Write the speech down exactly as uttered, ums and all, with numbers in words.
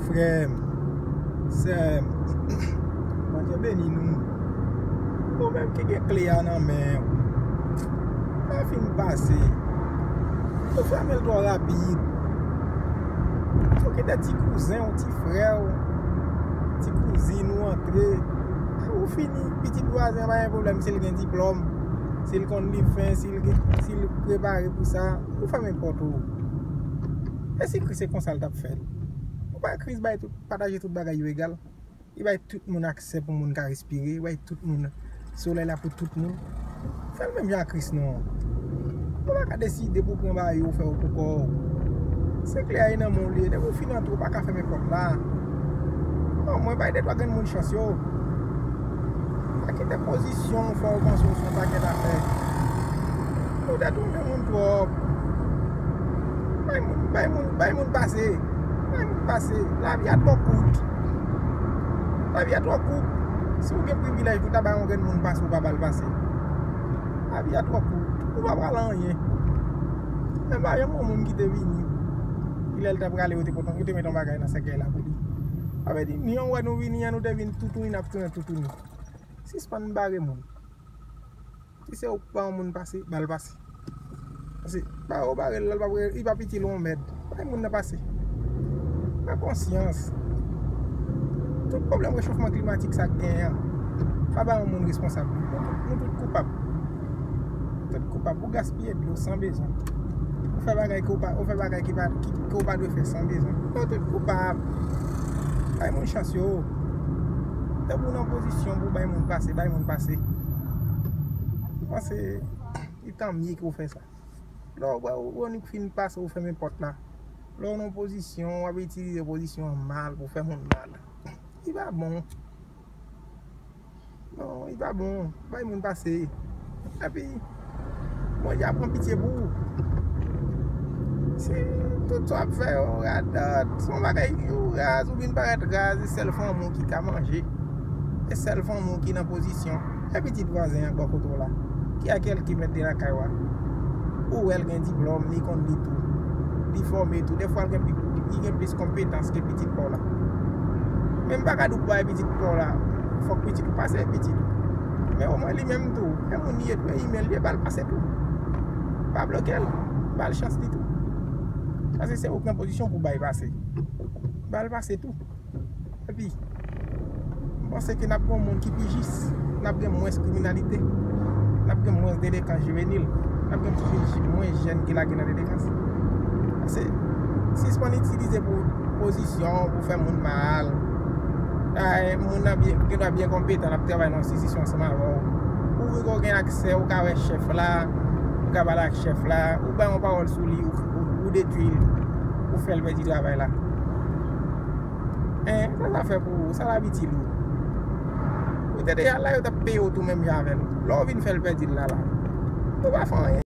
Frè m, sè m, Bondye beni nou. Ou menm ki gen kle a nan men w, lè w fin pase, ou fèmen l twò rapid. Ou kite ti kouzen w, ti frè w, ti kouzin ou antre. Ou fini, pitit vwazen an pa gen pwoblèm si l gen diplòm, si l konn li fen, si l gen, si l prepare pou sa. Ou fèmen pòt ou. E si Kris se konsa l t ap fè l? Ou pa Kris bay tout, pataje tout bagay yo egal? Li bay tout moun aksè pou moun ka respire, li bay tout moun, solèy la pou tout moun. Fè l menm jan ak Kris non. Ou pa ka deside pou pran bagay yo, fè yo pou kò w. Se kle a nan men w li ye. Depi w fin antre, ou pa ka fèmen pòt la. Omwen bay de twa grenn moun chans yo. Pa kite pozisyon w fè w panse w se yon pakèt afè. Ou detounen moun twòp. Bay moun, bay moun, bay moun pase. Bay moun pase. Lavi a twò kout. Lavi a twò kout. Si w gen privilèj pou ta bay yon grenn moun pase, ou pa ba l pase. Lavi a twò kout. Ou pa pral anyen. Men pa janm yon moun ki te vini. Ki lè l ta prale, yo te pote, yo te mete yon bagay nan sèkèy la pou li. Sa vle di, ni yon wè nou vini an, nou te vin toutouni, n ap tounen toutouni. Sispann bare moun. Si se ou k pa yon moun pase, ba l pase. Pase, ba yo bare l, l pa pre-, li p ap itil ou yon mèd. Bay moun nan pase. Pran konsyans. Tout pwoblèm rechofman klimatik sa k genyen an, pa ba yon moun responsab li. Nou tout, nou tout koupab. Nou tout koupab. Ou gaspiye dlo san bezwen. Ou fè bagay ke w pa, ou fè bagay ki pa, ki, ke w pa dwe fè san bezwen. Nou tout koupab. Bay moun chans yo. Depi w nan pozisyon pou bay moun pase, bay moun pase. Mwen panse, li tanmye ke w fè sa. Lè w wè w, w annik fin pase, ou fèmen pòt la. Lè w nan pozisyon, w ap itilize pozisyon an mal pou fè moun mal. Li pa bon. Non, li pa bon. Bay moun pase. Epi, Bondye ap pran pitye pou ou. Si tout sa w ap fè yo radòt, se yon bagay ki ou raz, ou vin parèt raz, e sèl fanmi w ki ka manje. E sèl fanmi w ki nan pozisyon. E pitit vwazen an bò kote w la. Ki a kèl ki mèt de lakay w a? Ou wè l gen diplòm, li konn li tou. Li fòme tou. Dèfwa l gen pi, li gen plis konpetans ke pitit pa w la. Men m pa ka di w pou bay pitit pa w la. Fòk pitit ou pase pitit ou. Men omwen li menm tou, e moun li ye tou, e imen li ye, ba l pase tou. Pa bloke l, ba l chans li tou. Paske se ou k nan pozisyon pou bay pase. Ba l pase tou. Epi, m panse ke n ap gen yon mond ki pi jis, n ap gen mwens kriminalite, n ap gen mwens delekans jivenil, n ap gen mwens jèn ki lage nan delekans. Paske, sispann itilize pou pozisyon, pou fè moun mal. Ay, moun nan byen, gen dwa byen konpetan, l ap travay nan yon enstitisyon ansanm avè w. Ou vre ke w gen aksè, ou ka wè chèf la, ou ka pale ak chèf la, ou bay yon pawòl sou li, ou, ou, ou detwi l, ou fè l pèdi travay la. Hein, sa sa fè pou ou? Sa l ap itil ou? Ou te deja la, yo t ap peye w tou menm jan avè l. Lè w vin fè l pèdi l la la, ou pa fè anyen.